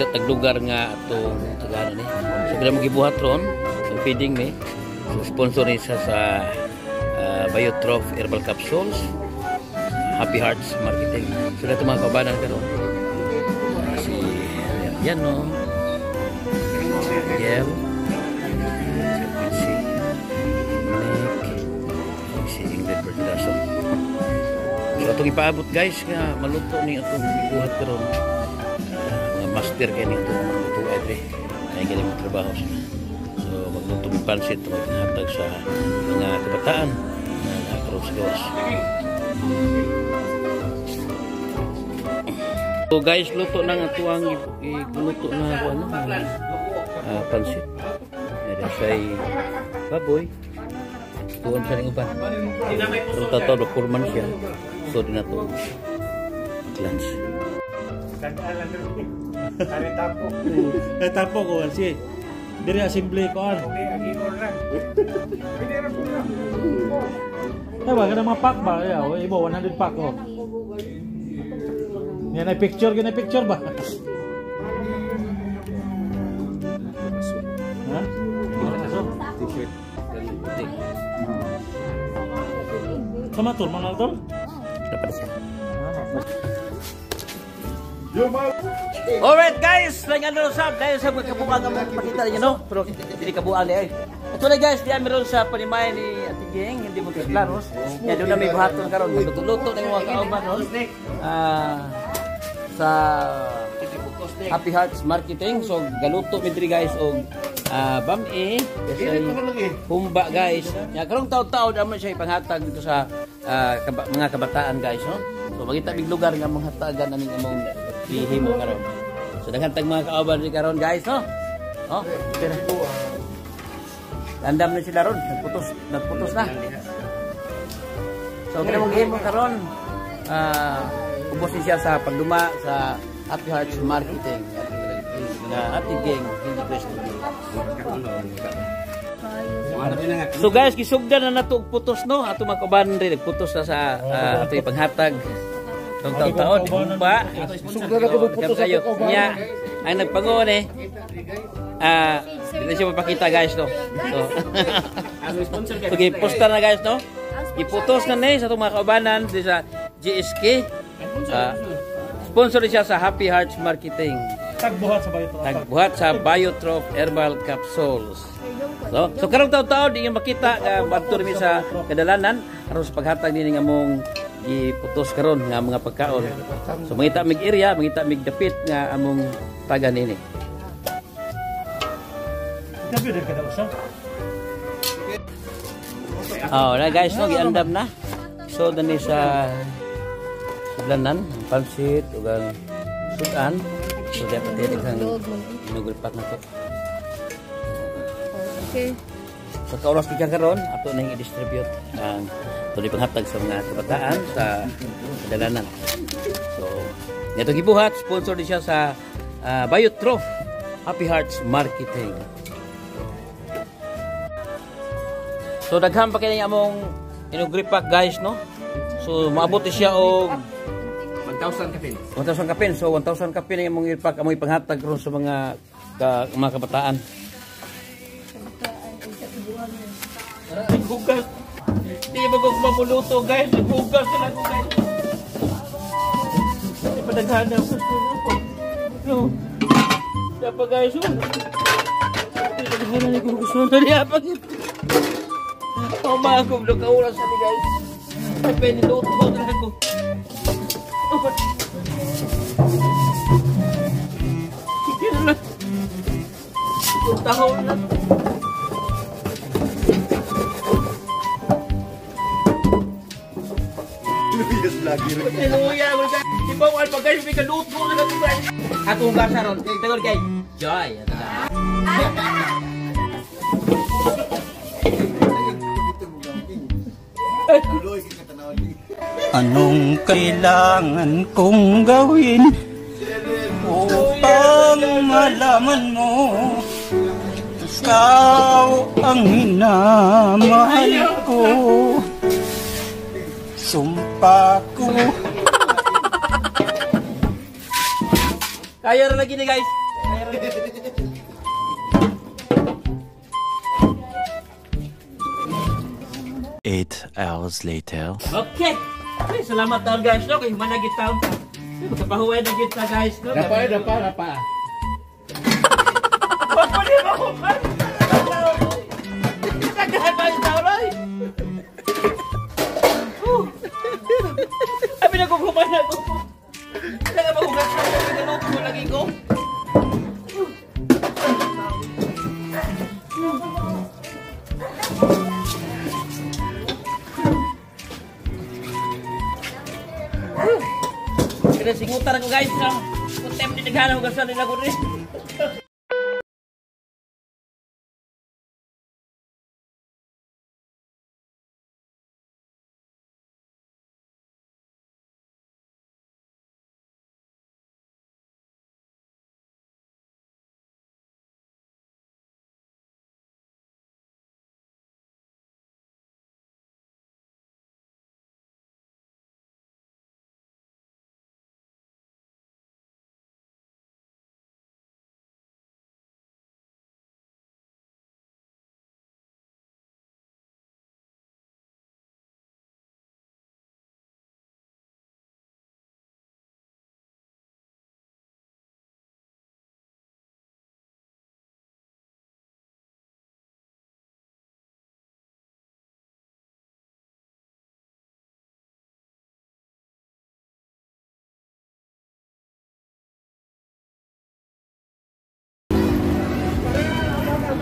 Mangita tag lugar nga atong tagano ni. So kaya mo gibuhat ron, so feeding mi. So sponsor ni siya sa Biotroph Herbal Capsules, Happy Hearts Marketing. So dato mga kaubanan karon. Si Yano, si Ariel, si Nick, si Ingrid Bertilaso. So atong ipaabot guys nga maluto ni atong gibuhat karon. Mga master kay ni atong luto ay ay galing mo trabaho sila. So magluto mig pansit maghatag sa mga kabataan na nakaroon sa gawas. So guys, luto na nga tuwang igluto na ako ano, pansit. Ada say baboy. Tuwan sa ning uban. Pero tato kurman siya. So di na to lunch. Tapo ko si. Diri assembly ko an. Ay ba kana mga pack ba? Ya, ibo 100 pack oh. Yan ay picture, yan ay picture ba? Ha? T-shirt. Sama tol, mga tol? Dapat siya. Alright guys, like ano sa dahil sa kabuang nga makita niyo no, pero dili kabuang ni ay. Ito na guys, diyan meron sa panimay ni Ate Ging, hindi mo klaros. Kaya doon na may buhaton karon, magluto na yung mga kauban ron. Sa Happy Hearts Marketing. So galuto mi diri guys og bam-i, kasi humba guys. Ya karong taon-taon naman siya ipanghatag dito sa mga kabataan guys no. So makita mig lugar nga manghatagan aning among gihimo karon. So daghan tag mga kauban diri karon guys no. Oh, tira. Andam na sila ron, nagputos na. So kini mong gihimo karon, ubos ni siya sa pagduma sa Happy Hearts Marketing na Ate Ging, hindi Kristo. So guys, gisugdan na nato og putos no, ato mga kauban rin nagputos na sa ato ipanghatag. Tong taon-taon, humba. Sugdan na ko og putos ato kauban. Nya, ang nagpangon eh. Hindi siya mapakita guys no. So, okay, poster na guys no. Iputos na ni sa atong mga kaubanan di sa GSK. Sponsor siya sa Happy Hearts Marketing. Tagbuhat sa Biotroph. Tagbuhat sa Biotroph Herbal Capsules. So karong taon-taon di makita nga badto mi sa kadalanan aron sa paghatag nini nga among giputos karon nga mga pagkaon. So mangita mig area, mangita mig dapit nga among taga nini. Oh, na guys no, giandam na. So dani sa sudlanan, ang pansit ug ang sudan. So dapat dili kang inugulpak na to. Okay. So kauras gikan karon ato nang i-distribute ang tuloy panghatag sa mga kabataan sa kadalanan. So nito gibuhat, sponsor din siya sa Biotroph Happy Hearts Marketing. So daghan pa kini among inugripak guys no. So maabot siya og 1,000 kapin. 1,000 kapin. So 1,000 kapin ang among ipak among ipanghatag ron sa mga mga kabataan. Naghugas. Di ba ko mamuluto guys, naghugas na lang guys. Di pa naghanap. No. Dapat guys, oh. Naghanap ko gusto na niya pag. Oh, mga kumlo kauras na ni guys. Ay, peniluto ko na ako. Sige na lang. Itong tahon na. Niluya. Ibawal pa guys, may kaluto na lang guys. Akong gasa ron. Tagol kay Joy. Anong kailangan kong gawin upang malaman mo ikaw ang minamahal ko? Sumpa ko. Kaya rin lagi ni guys. 8 hours later. Okay. Ay, salamat taon guys no kay human na gid taon. Ay, magkapahuway na gid ta guys no. Dapa, dapa, dapa. Wag pa niya mahuman. Nagahan pa yung taon ay. Ay, pinagkukuman na ko. Kailangan mahugas na ako. Nagaluto ko lagi ko. Kaya singutan ako guys. Kung time din naghanap hugasan nila ko rin.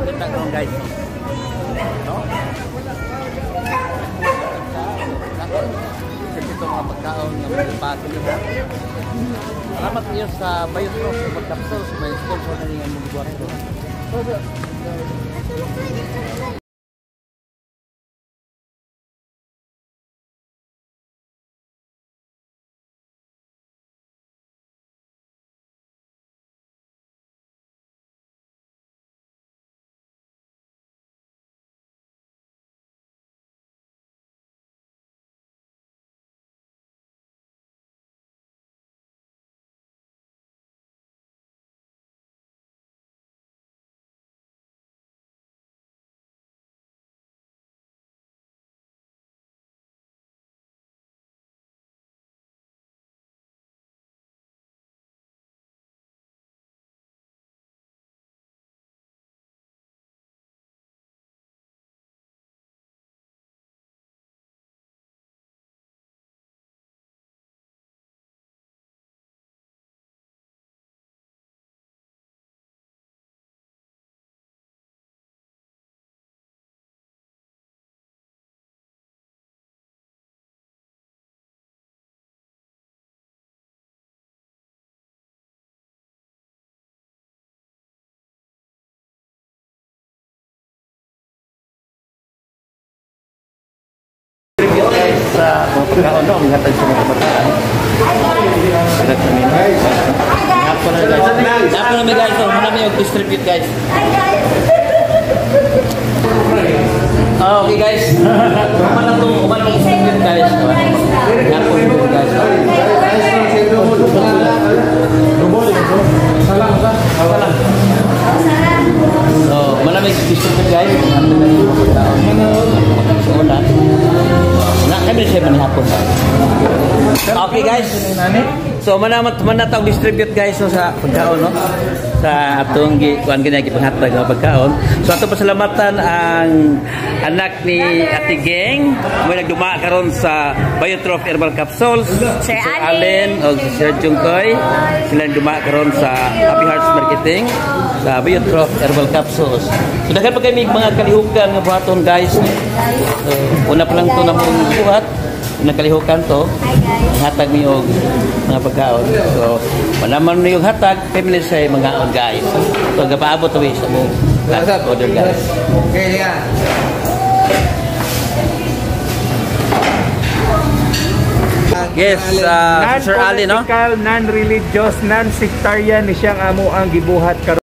Ganda karon guys. No? Ito mga pagkaon nga mga pato nila. Salamat niyo sa Biotroph sa pagkapsol sa may sponsor na niya ang buhat ko. Tribute guys sa mga pagkaon no, ang hatag sa mga kabataan. Sagat kami no. Hapon na guys. Hapon na guys, oh, muna may distribute guys. Ah, okay guys. Human na to, human na distribute guys. Hapon na guys. So, malamig distribute guys. Hapon na yung mga pagkaon. Sa una. Na kami siya manihapon. Okay guys. So mana mana tawag distribute guys no, sa pagkaon no. Sa atong gi kuan gani gipanghatag nga pagkaon. So ato pasalamatan ang anak ni Ate Geng mo nagduma karon sa Biotroph Herbal Capsules, Sir Allen o si Sir Jungkoy. Sila duma karon sa Happy Hearts Marketing sa Biotroph Herbal Capsules. So daghan pa kay mga kalihukan nga buhaton guys. So, una pa lang to namong buhat. Nakalihukan to. Hatag mi og mga pagkaon. So, wala man yung hatag, family say mga on guys. So, gapaabot to sa mong last order guys. Okay, yeah. Yes, Sir Ali no. Non-political, non-religious, non-sectarian ni siyang amo ang gibuhat karon.